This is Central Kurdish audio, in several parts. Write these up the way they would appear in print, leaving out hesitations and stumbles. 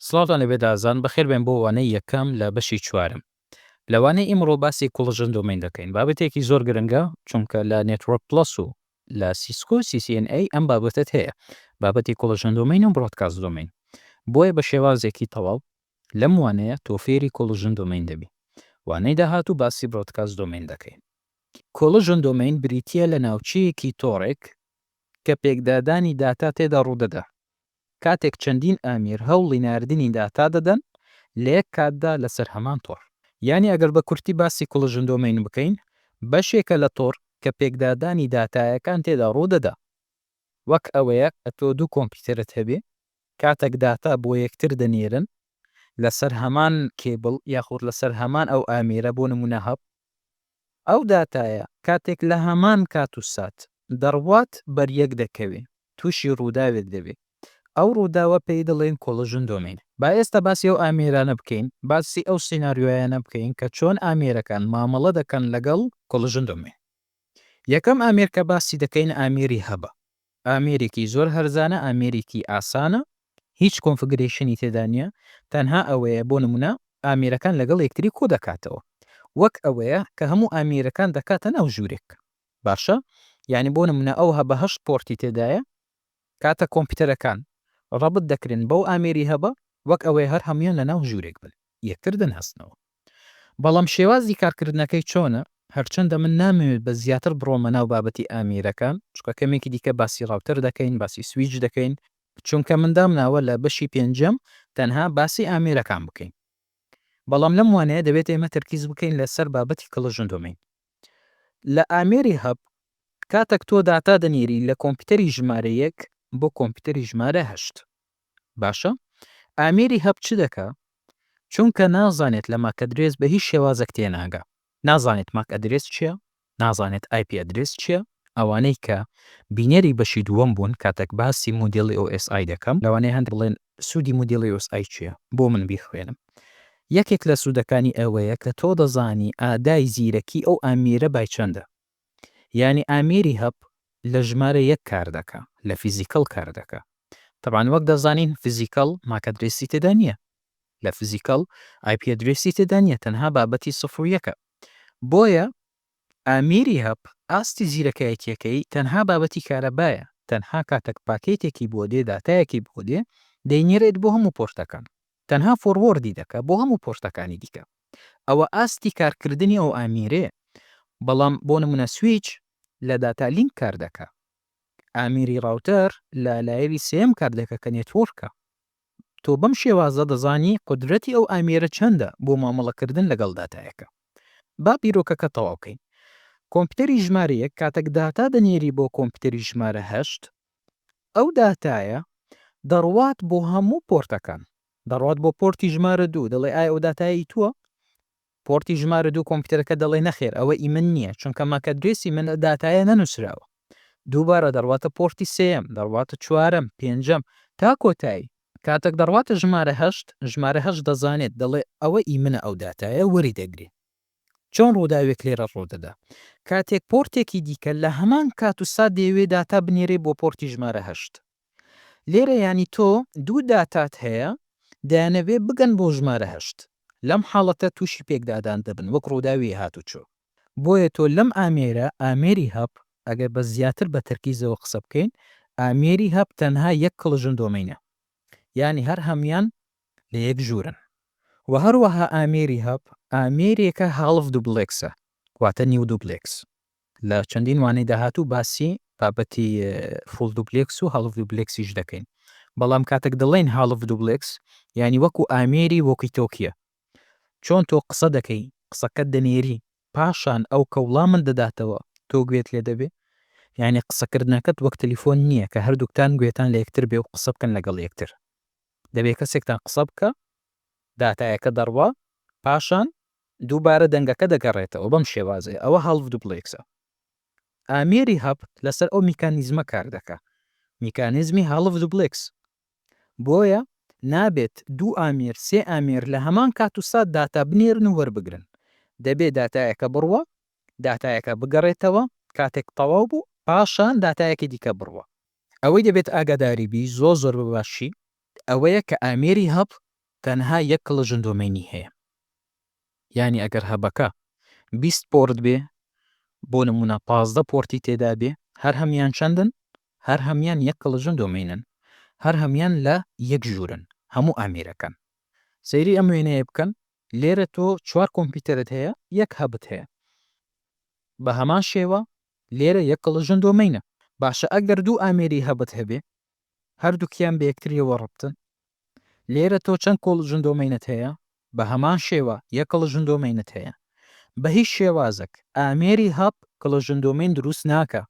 سڵاوتان لێبێت ئازان بەخێربێن بۆ وانەی یەکەم لە بەشی چوارەم. لە وانەی ئیمڕۆ باسی collision domain دەکەین. بابەتێکی زۆر گرنگە چونکە لە Network Plus و لە Cisco CCNA ئەم بابەتەت هەیە بابەتی collision domain و broadcast domain. بۆیە بە شێوازێکی تەواو لەم وانەیە تۆ فێری collision domain دەبی. وانەی داهاتوو باسی broadcast domain دەکەین. collision domain بریتییە لە ناوچەیەکی تۆڕێک کە پێکدادانی داتا تێدا ڕوودەدا. کاتێک چەندین ئامێر هەوڵی ناردنی داتا دەدەن لە یەک کاتدا لەسەر هەمان تۆڕ. یانی ئەگەر بە کورتی باسی collision domain بکەین، بەشێکە لە تۆڕ کە پێکدادانی داتایەکان تێدا ڕوودەدا. وەک ئەوەیە کە تۆ دوو کۆمپیوتەرت هەبێ، کاتێک داتا بۆ یەکتر دەنێرن لەسەر هەمان کێبڵ یاخود لەسەر هەمان ئەو ئامێرە بۆ نموونە hub، ئەو داتایە کاتێک لە هەمان کات و سات دەڕوات بەر یەک دەکەوێ تووشی ڕووداوێک دەبێ ئەو ڕووداوە پێی دەڵێن collision domain. با ئێستا باسی ئەو ئامێرانە بکەین باسی ئەو سیناریۆیانە بکەین کە چۆن ئامێرەکان مامەڵە دەکەن لەگەڵ collision domain. یەکەم ئامێر کە باسی دەکەین ئامێری hub ە. ئامێرێکی زۆر هەرزانە ئامێرێکی ئاسانە هیچ configuration ی تێدا نییە تەنها ئەوەیە بۆ نمونە ئامێرەکان لەگەڵ یەکتری کۆدەکاتەوە وەک ئەوەیە کە هەموو ئامێرەکان دەکاتە ناو ژوورێک باشە یانی بۆ نمونە ئەو hub ە هەشت port ی تێدایە کاتە کۆمپیوتەرەکان ڕەبت دەکرێن بەو ئامێری hub ە وەک ئەوەیە هەر هەموویان لەناو ژوورێک بن یەکتر دەناسنەوە. بەڵام شێوازی کارکردنەکەی چۆنە؟ هەرچەندە من نامەوێت بە زیاتر بڕۆمە ناو بابەتی ئامێرەکان، چونکە کەمێکی دیکە باسی router دەکەین، باسی سویچ دەکەین، چونکە من دامناوە لە بەشی پێنجەم تەنها باسی ئامێرەکان بکەین. بەڵام لەم وانەیە دەبێت ئێمە تەرکیز بکەین لەسەر بابەتی collision domain. لە ئامێری hub کاتێک تۆ داتا دەنێری لە کۆمپیوتەری ژمارە یەک بۆ کۆمپیوتەری ژمارە هەشت، باشە ئامێری hub چ دەکا؟ چونکە نازانێت لە MAC address بە هیچ شێوازێک تێناگا نازانێت MAC address چیە نازانێت IP address چیە ئەوانەی کە بینەری بەشی دووەم بوون کاتێک باسی مۆدێلی OSI دەکەم لەوانەیە هەندێک بڵێن سوودی مۆدێلی OSI چیە بۆ من بیخوێنم یەکێک لە سوودەکانی ئەوەیە کە تۆ دەزانی ئادای زیرەکی ئەو ئامێرە بای چەندە یانی ئامێری hub لە ژمارە یەک کار دەکا لە physical کار دەکا تەبعەن وەک دەزانین physical MAC address ی تێدا نییە لە physical IP address ی تێدا نییە تەنها بابەتی سفر و یەکە بۆیە ئامێری hub ئاستی زیرەکایەتیەکەی تەنها بابەتی کارەبایە تەنها کاتەک packet ێکی بۆ دێ داتایەکی بۆ دێ دەینێرێت بۆ هەموو port ەکان تەنها forward ی دەکا بۆ هەموو port ەکانی دیکە ئەوە ئاستی کارکردنی ئەو ئامێرەیە بەڵام بۆ نمونە سویچ لە data link کار دەکا ئامێری router لە layer ی سێیەم کار دەکا کە network ە تۆ بەم شێوازە دەزانی قودرەتی ئەو ئامێرە چەندە بۆ مامەڵەکردن لەگەڵ داتایەکە با بیرۆکەکە تەواو کەین کۆمپیوتەری ژمارە یەک کاتێک داتا دەنێری بۆ کۆمپیوتەری ژمارە هەشت ئەو داتایە دەڕوات بۆ هەموو port ەکان دەڕوات بۆ port ی ژمارە دوو دەڵێ ئایا ئەو داتایە ئی تووە؟ port ی ژمارە دوو کۆمپیوتەرەکە دەڵێ نەخێر ئەوە ئی من نییە چونکە MAC address ی من لە داتایە نەنووسراوە. دووبارە دەڕواتە port ی سێیەم، دەڕواتە چوارەم، پێنجەم، تا کۆتایی. کاتێک دەڕواتە ژمارە هەشت، ژمارە هەشت دەزانێت دەڵێ ئەوە ئی منە ئەو داتایە وەری دەگرێ. چۆن ڕووداوێک لێرە ڕوودەدا؟ کاتێک port ێکی دیکە لە هەمان کات و سات دەیەوێ داتا بنێرێ بۆ port ی ژمارە هەشت. لێرە یانی تۆ دوو داتات هەیە دەیانەوێ بگەن بۆ ژمارە هەشت لەم حاڵەتە توشی پێکدادان دەبن وەک ڕووداوی هاتوچۆ بۆیە تۆ لەم ئامێرە ئامێری hub ئەگەر بە زیاتر بە تەرکیزەوە قسە بکەین ئامێری hub تەنها یەک collision domain ە یانی هەر هەموان لە یەک ژوورن وە هەروەها ئامێری hub ئامێرێکە half duplex ە واتە نیو دوبلێکس لە چەندین وانەی داهاتوو باسی بابەتی full duplex و half duplex یش دەکەین بەڵام کاتێک دەڵێین half duplex یانی وەکو ئامێری walkie talkie یە چۆن تۆ قسە دەکەی قسەکەت دەنێری پاشان ئەو کە وڵامت دەداتەوە تۆ گوێت لێ دەبێ یانی قسەکردنەکەت وەک تەلیفۆن نییە کە هەردووکتان گوێتان لە یەکتر بێ و قسە بکەن لەگەڵ یەکتر دەبێ کەسێکتان قسە بکا داتایەکە دەڕوا پاشان دووبارە دەنگەکە دەگەڕێتەوە بەم شێوازەیە ئەوە half duplex ە. ئامێری hub لەسەر ئەو میکانیزمە کار دەکا میکانیزمی half duplex بۆیە نابێت دوو ئامێر سێ ئامێر لە هەمان کات و سات داتا بنێرن و وەربگرن دەبێ داتایەکە بڕوا داتایەکە بگەڕێتەوە کاتێک تەواو بوو پاشان داتایەکی دیکە بڕوا. ئەوەی دەبێت ئاگاداری بی زۆر زۆر بە باشی ئەوەیە کە ئامێری hub. تەنها یەک collision domain ی هەیە. یانی ئەگەر hub ەکە 20 port بێ بۆ نمونە 15 port ی تێدا بێ هەر هەموان چەندن؟ هەر هەموان یەک collision domain ن، هەر هەموان لە یەک ژوورن هەموو ئامێرەکان. سەیری ئەم وێنەیە بکەن لێرە تۆ چوار کۆمپیوتەرت هەیە یەک hub ت هەیە بە هەمان شێوە لێرە یەک collision domain ە. باشە ئەگەر دوو ئامێری hub ت هەبێ هەردووکیان بە یەکتریەوە ڕەبتن لێرە تۆ چەند collision domain ت هەیە؟ بە هەمان شێوە یەک collision domain ت هەیە. بە هیچ شێوازەک ئامێری hub collision domain دروست ناکا.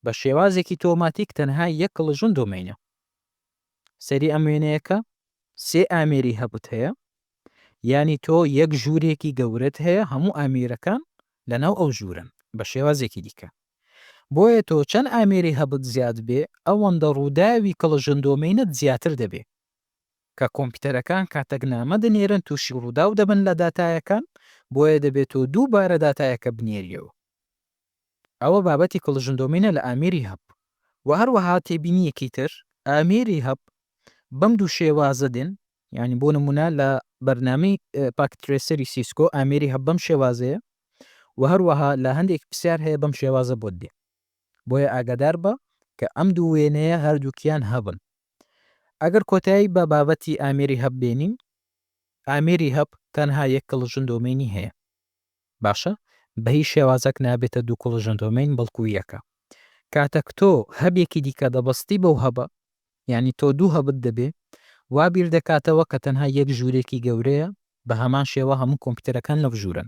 بە شێوازێکی تۆماتیک تەنها یەک collision domain ە. سەیری ئەم وێنەیەکە سێ ئامێری hub ت هەیە یانی تۆ یەک ژوورێکی گەورەت هەیە هەموو ئامێرەکان لەناو ئەو ژوورەن بە شێوازێکی دیکە. بۆیە تۆ چەند ئامێری hub ت زیاد بێ ئەوەندە ڕووداوی collision domain ت زیاتر دەبێ. کە کۆمپیوتەرەکان کاتەک نامە دەنێرن تووشی ڕووداو دەبن لە داتایەکان بۆیە دەبێ تۆ دووبارە داتایەکە بنێریەوە. ئەوە بابەتی collision domain ە لە ئامێری hub. وە هەروەها تێبینیەکی تر ئامێری hub بەم دوو شێوازە دێن یانی بۆ نمونە لە بەرنامەی Packet Tracer ی سیسکۆ ئامێری hub بەم شێوازەیە و هەروەها لە هەندێک پرسیار هەیە بەم شێوازە بۆت دێ بۆیە ئاگادار بە کە ئەم دوو وێنەیە هەردووکیان hub ن ئەگەر کۆتایی بە بابەتی ئامێری hub بێنین ئامێری hub تەنها یەک collision domain ی هەیە باشە بە هیچ شێوازەک نابێتە دوو collision domain بەڵکو یەکە کاتەک تۆ hub ێکی دیکە دەبەستی بەو hub ە یانی تۆ دوو hub ت دەبێ وا بیر دەکاتەوە کە تەنها یەک ژوورێکی گەورەیە بە هەمان شێوە هەموو کۆمپیوتەرەکان لەو ژوورەن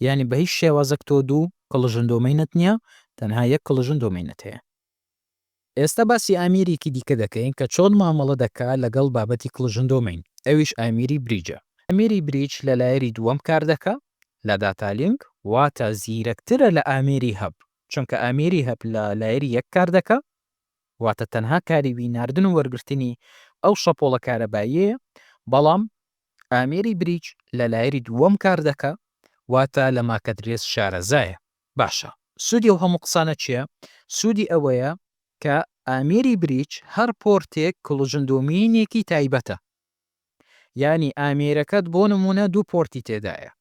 یانی بە هیچ شێوازەک تۆ دوو collision domain ت نییە تەنها یەک collision domain ت هەیە. ئێستا باسی ئامێرێکی دیکە دەکەین کە چۆن مامەڵە دەکا لەگەڵ بابەتی collision domain ئەویش ئامێری bridge ە. ئامێری bridge لە layer ی دووەم کار دەکا لە data link واتە زیرەکترە لە ئامێری hub چونکە ئامێری hub لە layer ی یەک کار دەکا واتە تەنها کاری وی ناردن و وەرگرتنی ئەو شەپۆڵە کارەباییەیە بەڵام ئامێری bridge لە layer ی دووەم کار دەکا واتە لە MAC address شارەزایە. باشە سوودی ئەو هەموو قسانە چیە؟ سوودی ئەوەیە کە ئامێری bridge هەر port ێک collision domain ێکی تایبەتە یانی ئامێرەکەت بۆ نمونە دوو port ی تێدایە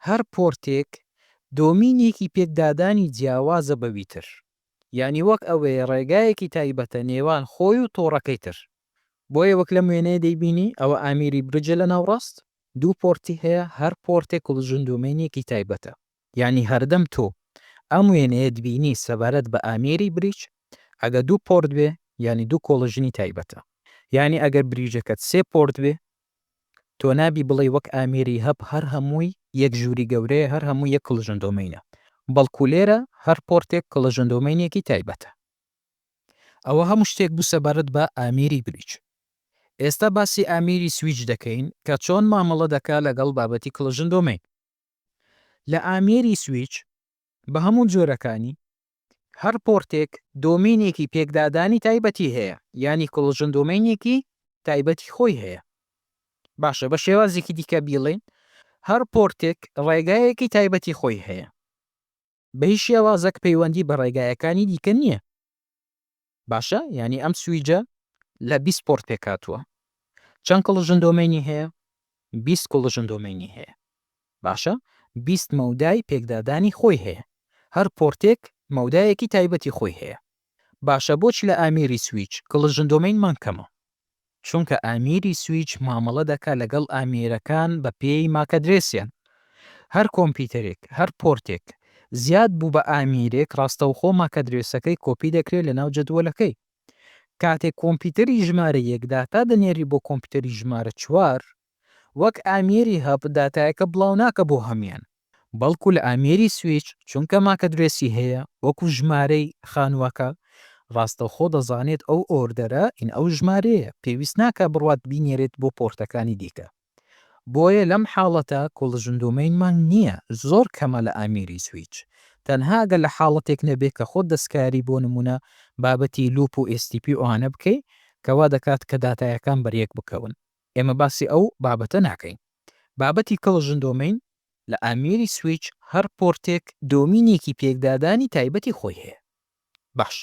هەر port ێک domain ێکی پێکدادانی جیاوازە بەوی تر یانی وەک ئەوەیە ڕێگایەکی تایبەتە نێوان خۆی و تۆڕەکەی تر بۆیە وەک لەم وێنەیە دەیبینی ئەوە ئامێری bridge ە لە ناوڕاست دوو port ی هەیە هەر port ێک collision domain ێکی تایبەتە یانی هەردەم تۆ ئەم وێنەیەت بینی سەبارەت بە ئامێری bridge ئەگە دوو port بێ یانی دوو collision ی تایبەتە یانی ئەگەر bridge ەکەت سێ port بێ تۆ نابی بڵێی وەک ئامێری hub هەر هەمووی یەک ژووری گەورەیە هەر هەمووی یەک collision domain ە بەڵکو لێرە هەر port ێک collision domain ێکی تایبەتە. ئەوە هەموو شتێک بوو سەبارەت بە ئامێری bridge. ئێستا باسی ئامێری سویچ دەکەین کە چۆن مامەڵە دەکا لەگەڵ بابەتی collision domain. لە ئامێری سویچ بە هەموو جۆرەکانی، هەر port ێک domain ێکی پێکدادانی تایبەتی هەیە، یانی collision domain ێکی تایبەتی خۆی هەیە. باشە بە شێوازێکی دیکە بیڵێین، هەر port ێک ڕێگایەکی تایبەتی خۆی هەیە. بە هیچ شێوازەک پەیوەندی بە ڕێگایەکانی دیکە نییە. باشە یانی ئەم سویجە لە 20 port پێکهاتووە چەند collision domain ی هەیە؟ 20 collision domain ی هەیە باشە 20 مەودای پێکدادانی خۆی هەیە هەر port ێک مەودایەکی تایبەتی خۆی هەیە باشە بۆچ لە ئامێری switch collision domain مان کەمە؟ چونکە ئامێری سویچ مامەڵە دەکا لەگەڵ ئامێرەکان بە پێی MAC address یان. هەر کۆمپیوتەرێک، هەر port ێک زیاد بوو بە ئامێرێک ڕاستەوخۆ MAC address ەکەی کۆپی دەکرێت لەناو جەدوەلەکەی. کاتێک کۆمپیوتەری ژمارە یەک داتا دەنێری بۆ کۆمپیوتەری ژمارە چوار، وەک ئامێری hub داتایەکە بڵاو ناکە بۆ هەموان، بەڵکو لە ئامێری سویچ چونکە MAC address ی هەیە وەکو ژمارەی خانوەکە ڕاستەوخۆ دەزانێت ئەو order ە ئین ئەو ژمارەیە پێویست ناکا بڕوات بینێرێت بۆ port ەکانی دیکە بۆیە لەم حاڵەتە collision domain مان نییە زۆر کەمە لە ئامێری سویچ تەنها گەر لە حاڵەتێک نەبێ کە خۆت دەستکاری بۆ نمونە بابەتی loop و STP و ئەوانە بکەی کە وا دەکات کە داتایەکان بەریەک بکەون ئێمە باسی ئەو بابەتە ناکەین. بابەتی collision domain لە ئامێری سویچ هەر port ێک domain ێکی پێکدادانی تایبەتی خۆی هەیە. باش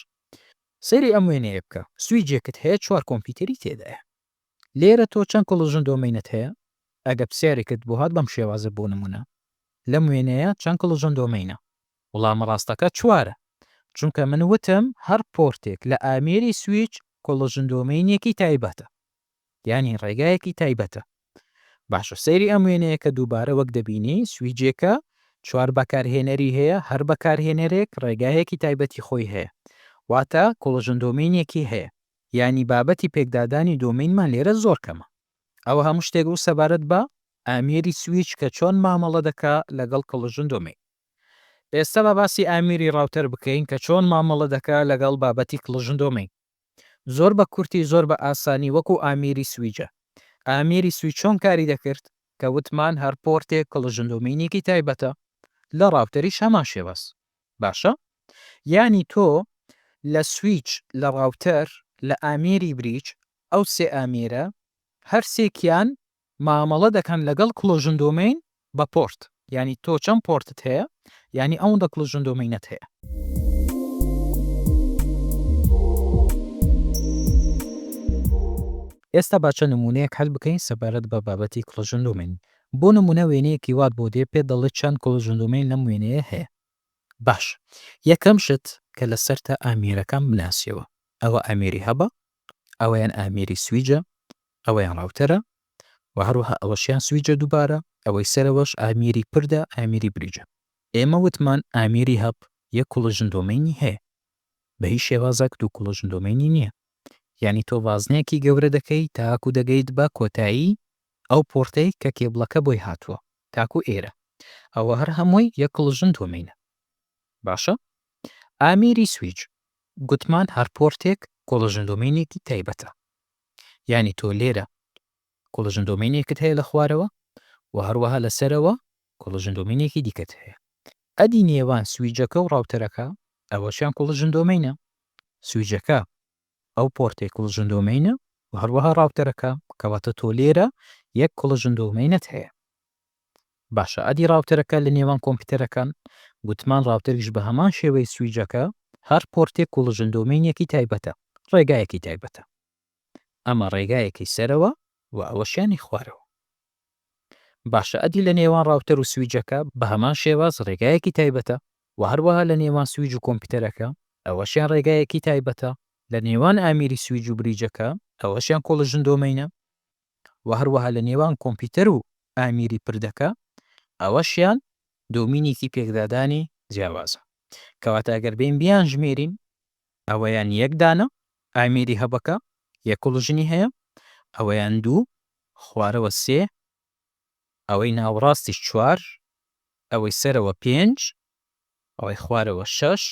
سەیری ئەم وێنەیە بکە سویجێکت هەیە چوار کۆمپیوتەری تێدایە. لێرە تۆ چەند collision domain ت هەیە؟ ئەگەر پرسیارێکت بۆ هات بەم شێوازە بۆ نمونە لەم وێنەیە چەند collision domain ە؟ وڵامە ڕاستەکە چوارە چونکە من وتم هەر port ێک لە ئامێری switch collision domain ێکی تایبەتە یانی ڕێگایەکی تایبەتە. باشە سەیری ئەم وێنەیە کە دووبارە وەک دەبینی switch ێکە چوار بەکارهێنەری هەیە هەر بەکارهێنەرێک ڕێگایەکی تایبەتی خۆی هەیە واتە collision domain ێکی هەیە یانی بابەتی پێکدادانی domain مان لێرە زۆر کەمە. ئەوە هەموو شتێک بوو سەبارەت بە ئامێری سویچ کە چۆن مامەڵە دەکا لەگەڵ collision domain. ئێستا با باسی ئامێری router بکەین کە چۆن مامەڵە دەکا لەگەڵ بابەتی collision domain. زۆر بە کورتی زۆر بە ئاسانی وەکو ئامێری switch ە. ئامێری سویچ چۆن کاری دەکرد کە وتمان هەر port ێک collision domain ێکی تایبەتە لە router یش هەمان شێواز. باشە یانی تۆ لە سویچ لە router لە ئامێری bridge ئەو سێ ئامێرە هەرسێکیان مامەڵە دەکەن لەگەڵ collision domain بە port یانی تۆ چەند port ت هەیە یانی ئەوەندە collision domain ت هەیە. ئێستا با چەند نموونەیەک حەل بکەین سەبارەت بە بابەتی collision domain. بۆ نموونە وێنەیەکی وات بۆ دێ پێت دەڵێ چەند collision domain لەم وێنەیە هەیە. باش یەکەم شت کە لەسەرتە ئامێرەکان بناسیەوە ئەوە ئامێری hub ە ئەوەیان ئامێری switch ە ئەوەیان router ە و هەروەها ئەوەشیان switch ە دووبارە ئەوەی سەرەوەش ئامێری پردە ئامێری bridge ە. ئێمە وتمان ئامێری hub یەک collision domain ی هەیە بە هیچ شێوازەک دوو collision domain ی نییە یانی تۆ بازنەیەکی گەورە دەکەی تاکو دەگەیت بە کۆتایی ئەو port ەی کە کێبڵەکە بۆی هاتووە تاکو ئێرە ئەوە هەر هەمووی یەک collision domain ە باشە ئامێری سویچ گوتمان هەر port ێک collision domain ێکی تایبەتە یانی تۆ لێرە collision domain ێکت هەیە لە خوارەوە و هەروەها لە سەرەوە collision domain ێکی دیکەت هەیە ئەدی نێوان سویجەکە و router ەکە ئەوەشیان collision domain ە switch ەکە ئەو port ەی collision domain ە و هەروەها router ەکە کەواتە تۆ لێرە یەک collision domain ت هەیە باشە ئەدی router ەکە لە نێوان کۆمپیوتەرەکان گوتمان router یش بە هەمان شێوەی سویجەکە هەر port ێک collision domain ێکی تایبەتە ڕێگایەکی تایبەتە ئەمە ڕێگایەکی سەرەوە و ئەوەشیانی خوارەوە باشە ئەدی لە نێوان router و سویجەکە بە هەمان شێواز ڕێگایەکی تایبەتە و هەروەها لە نێوان سویج و کۆمپیوتەرەکە ئەوەشیان ڕێگایەکی تایبەتە لە نێوان ئامیری سویج و bridge ەکە ئەوەشیان collision domain ە و هەروەها لە نێوان کۆمپیوتەر و ئامیری پردەکە ئەوەشیان domain ێکی پێکدادانی جیاوازە. کەواتە ئەگەر بێین بیانژمێرین ئەوەیان یەک دانە ئامیری hub ەکە یەک collision ی هەیە، ئەوەیان دوو، خوارەوە سێ، ئەوەی ناوەڕاستیش چوار، ئەوەی سەرەوە پێنج، ئەوەی خوارەوە شەش،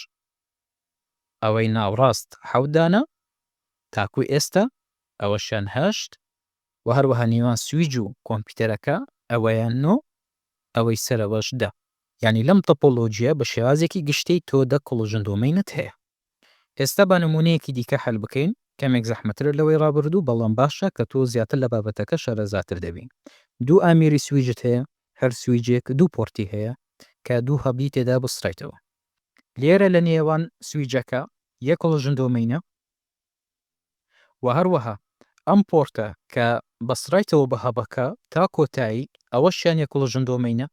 ئەوەی ناوڕاست حەوت دانە تاکو ئێستا ئەوەشیان هەشت و هەروەها نێوان سویج و کۆمپیوتەرەکە ئەوەیان نۆ ئەوەی سەرەوەش دە. یانی لەم topology یە بە شێوازێکی گشتی تۆ دە collision domain ت هەیە. ئێستا با نموونەیەکی دیکە حەل بکەین، کەمێک زەحمەترە لەوەی ڕابردوو بەڵام باشە کە تۆ زیاتر لە بابەتەکە شارەزاتر دەبی. دوو ئامێری سویجت هەیە، هەر سویجێک دوو port ی هەیە کە دوو hub ی تێدا بسڕیتەوە. لێرە لە نێوان سویجەکە یەک collision domain ە و هەروەها ئەم port ە کە بەسڕایتەوە بە hub ەکە تا کۆتایی ئەوەشیان یەک collision domain ە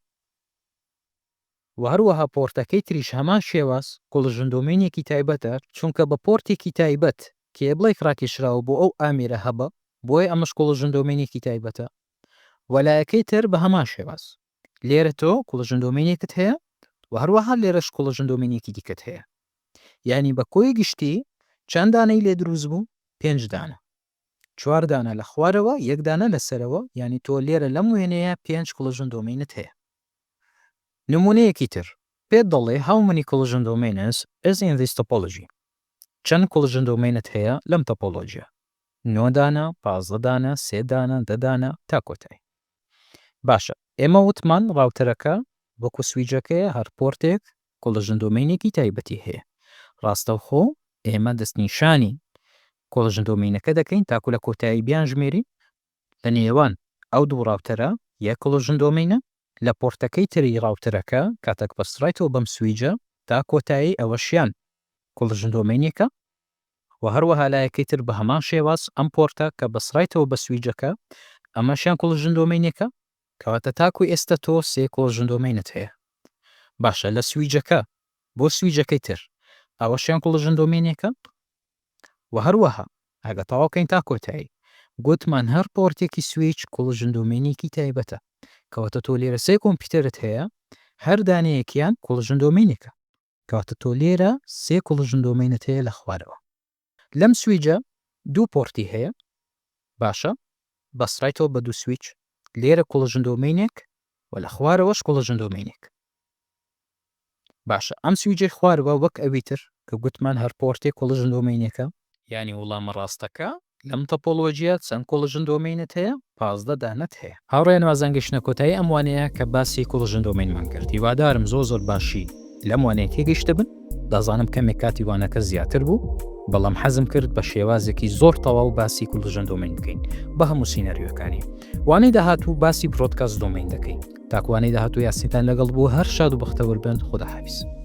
و هەروەها port ەکەی تریش هەمان شێواز collision domain ێکی تایبەتە چونکە بە port ێکی تایبەت کێبڵێک ڕاکێشراوە بۆ ئەو ئامێرە hub ە بۆیە ئەمەش collision domain ێکی تایبەتە و لایەکەی تر بە هەمان شێواز. لێرە تۆ collision domain ێکت هەیە و هەروەها لێرەش collision domain ێکی دیکەت هەیە یانی بە کۆی گشتی چەند دانەی لێ دروست بوو؟ پێنج دانە چوار دانە لە خوارەوە یەک دانە لە سەرەوە یانی تۆ لێرە لەم وێنەیە پێنج collision domain ت هەیە نمونەیەکی تر پێت دەڵێ how many collision domains is in this topology چەند collision domain ت هەیە لەم topology یە نۆ دانە 15 دانە سێ دانە دە دانە تا کۆتایی باشە ئێمە وتمان router ەکە وەکو سویجەکەیە هەر port ێک collision domain ێکی تایبەتی هەیە ڕاستەوخۆ ئێمە دەستنیشانی collision domain ەکە دەکەین تاکو لە کۆتایی بیان ژمێرین لە نێوان ئەو دوو router ە یەک collision domain ە لە port ەکەی تری router ەکە کاتەک بەسترایتەوە بەم سویجە تا کۆتایی ئەوەشیان collision domain ێکە. و هەروەها لایەکەی تر بە هەمان شێواز ئەم port ە کە بەسرایتەوە بە switch ەکە ئەمەشیان collision domain ێکە. کەواتە تاکو ئێستە تۆ سێ collision domain ت هەیە. باشە لە switch ەکە بۆ switch ەکەی تر ئەوەشیان collision domain ێکە و هەروەها ئەگە تەواو کەین تا کۆتایی گوتمان هەر port ێکی switch collision domain ێکی تایبەتە کەواتە تۆ لێرە سێ کۆمپیوتەرت هەیە هەر دانەیەکیان collision domain ێکە کەواتە تۆ لێرە سێ collision domain ت هەیە لە خوارەوە. لەم switch ە دوو port ی هەیە باشە بەسرایتەوە بە دوو سویچ لێرە collision domain ێک و لە خوارەوەش collision domain ێک باشە ئەم سویجەی خوارەوە وەک ئەوی تر کە گوتمان هەر port ێک collision domain ێکە. یانی وڵامە ڕاستەکە لەم topology یە چەند collision domain ت هەیە؟ 15 دانەت هەیە. هاوڕێیان وازان گەیشتنە کۆتایی ئەم وانەیە کە باسی collision domain مان کرد هیوادارم زۆر زۆر باشی لەم وانەیە تێگەیشتبن دەزانم کەمێک کاتی وانەکە زیاتر بوو بەڵام حەزم کرد بە شێوازێکی زۆر تەواو باسی collision domain بکەین بە هەموو سیناریۆکانی وانەی داهاتوو باسی broadcast domain دەکەین تاکو وانەی داهاتوو یاسینتان لەگەڵ بوو هەر شاد و بەختەوەر بن خوداحافیز.